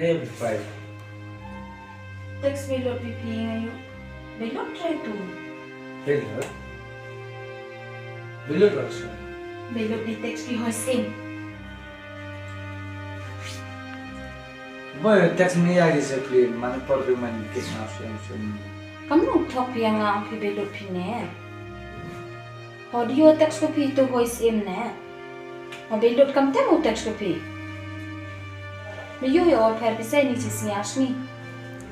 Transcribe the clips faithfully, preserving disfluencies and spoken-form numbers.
Hey, bye. Text Bailut phi phi nga ïoh. Bailut try tu. Bailut. Bailut also. Bailut di text phi hoi sim. Boy, text me ya di se phi man por phi man kit na sim sim. Kam nuk thok phi nga phi Bailut phi ne. Audio text ko phi tu voice im ne. Audio lut kam tem u text ko phi. Ni yu yo pher phi sai ni chi sni asni.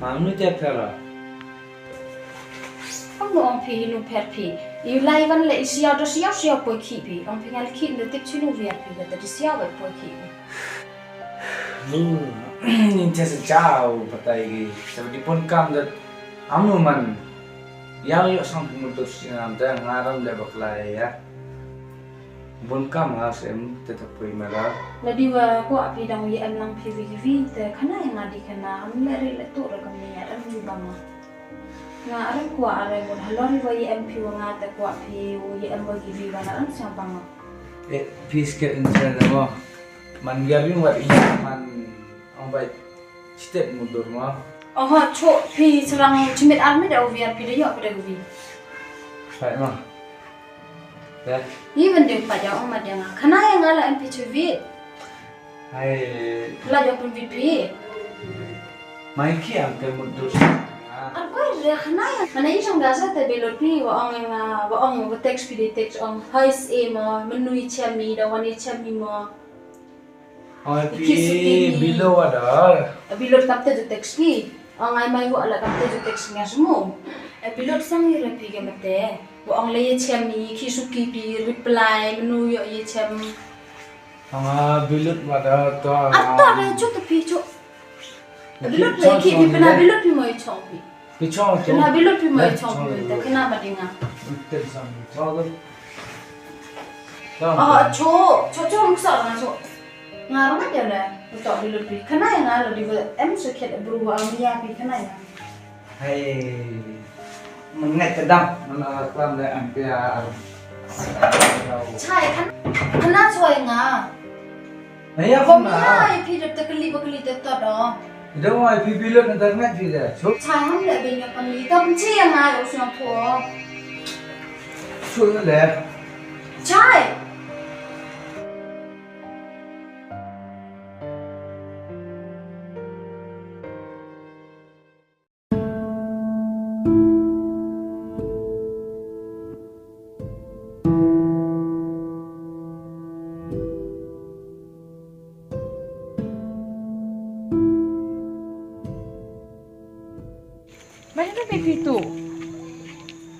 Mam nu te pher. Am no ong phi nu pher phi. Yu lai van le isi audio si audio poi khi phi. Ong phi ngal khi nu tip chi nu viar phi le te si audio poi khi phi. Ni ni te sa chao patai gi. Sa di pon kam dat. Am nu man. Yang yok sang phi mutus sinam te nga ram le bakla ya. Bun kam ha sem te ta pui mara. Ladi wa kwah phi dang ye em lang phi wi wi te khana ya nga di khana am le ri le tu ra kam ni ya ram wi bang. Nga ram kwah are mun halor wa ye em phi wa nga te kwah phi wa ye em wa wi wi wa nga ram sang bang. Eh, phi sket in sa da mo. Man ya ring wat in man ang bai. Chitet mudur mo. Oh, cho phi serang chimit army da u viar phi da yok phi da wi. Sai mo. Deh. Ni ban dei pat ïa ong mat ïa nga. Khana ïa nga la em phi chuvit. Hai. La ïa pynvit phi. Mai ki am te mut dus. Ar koi re khana ïa. Mana i jong da sa te belot phi wa ong ïa nga wa ong wa text phi de text ong hai s e mo menui chami da wani chami mo. Oi, phi, phi, phi. Bilo ada. Bilo kam te ju text phi. Ong ai mai wa la kam te ju text nga semua. Eh, bilo sang ni re phi ke mate. Wa ong le ye chem ni ki suki phi reply menu yo ye chem. Ong, ah, bilo wa da to. Ato re chu te phi chu. Bilo le ki phi pina bilo phi mo chong phi. Ki chong chong. Kena bilut phi mo chong phi ta kena ma dinga. Ten sam chong. Oh, cho, cho, cho, muksa na cho. Nga rong aja le, cho bilut phi. Kena ya nga lo di em sakit bru wa mia phi kena ya. Hai, mengai kedam, mana klam le ampia. Chai, kan, kena cho ya nga. Naya ko na. Ïa phi dep ta kali ba kali ta ta do. Da wai phi bilot na ta ngat phi da. Chai ham le bin ya pan li ta pun chi ya ngai u song pho. Chai. Mai hynda phi tu?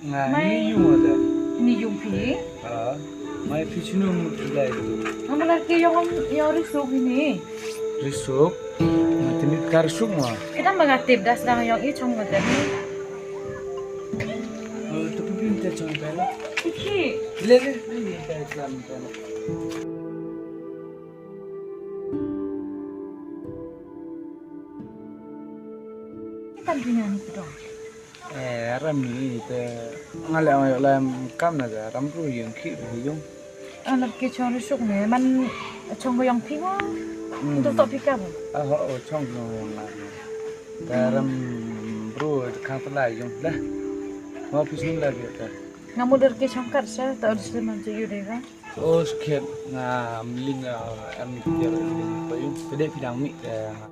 Nga mai ni yung ada. Ni yung phi? Ah, mai phi chinu mut lai tu. Nga malar ki yong yong risuk ini. Risuk? Nga tini tar risuk ma. Kita mengatip das dang yong i chong ngat ni. Oh, tu phi phi te chong pela. Iki. Le le le le te chong pela. Kan bina ni kudong. Eh, ram ni te nga le ong la kam na da ram ru yung ki ru yung. Anak ki chong ri suk ne man chong ko yong phi wa. Hmm. Tu to phi kam. Ah, ho, oh, chong ko yong la. Da ram ru khang pala yung da. Mo phi sum la bi ta. Nga mudar ki chong kat sa ta ur sum man ju yu de ka. Oh, skhet nga mling, ah, em ni phi ya, em ni phi yung. Pede phi dang mi, eh, nga.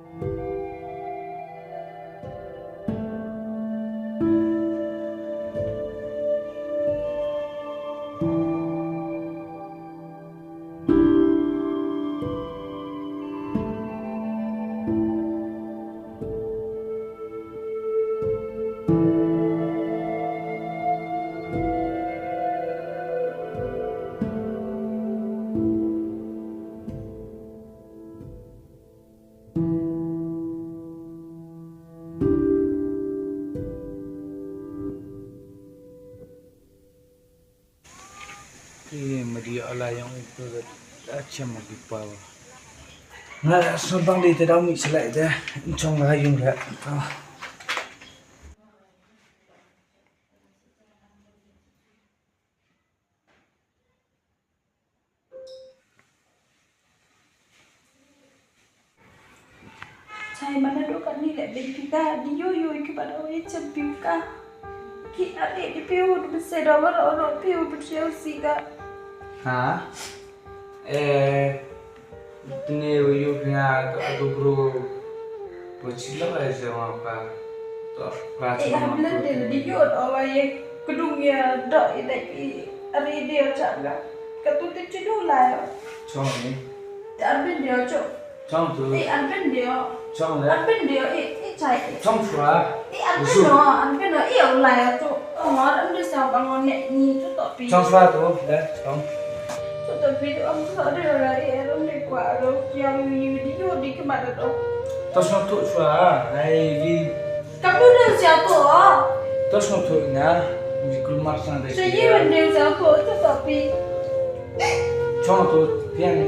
Ki madi ala yang itu dah chem lagi pau. Nga la sembang di te dau mi selai de. Chong la yung la. Mana do ka ni le ben pika di yo yo ki ba do ye chem piu ka. Ki ade di piu du se do ba do do piu du se si ka. Ha? Eh, tene yo yo pina to atu bro. Pochila ba jama pa. To pa. Eh, hamle de di yo do ba ye kudung ya do i dai i ari de cha ga. Ka tu te chidu la ya. Chong ni. Te arben de cho. Chong tu. Eh, arben de. Chong le. Arben de, eh, eh, chai. Chong chua. Eh, arben de, arben de, eh, ulai ya cho. Oh, arben de sa bang ne ni tu to pi. Chong chua tu, le, chong. Tu to pi tu am sa de la, eh, arben de kwa ro kiang ni di yo di ke ma do. To chong tu chua, ai di. Kamu dah jatuh. Terus ngetuk na di kulmar sana deh. Saya yang dia jatuh tu tapi. Cuma tu tiang.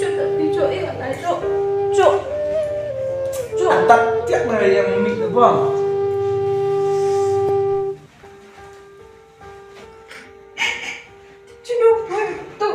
Cuk tapi cuk eh nak cuk. Cuk. Cuk. Antak tiap mana yang mimik tu bang. Cuk tu.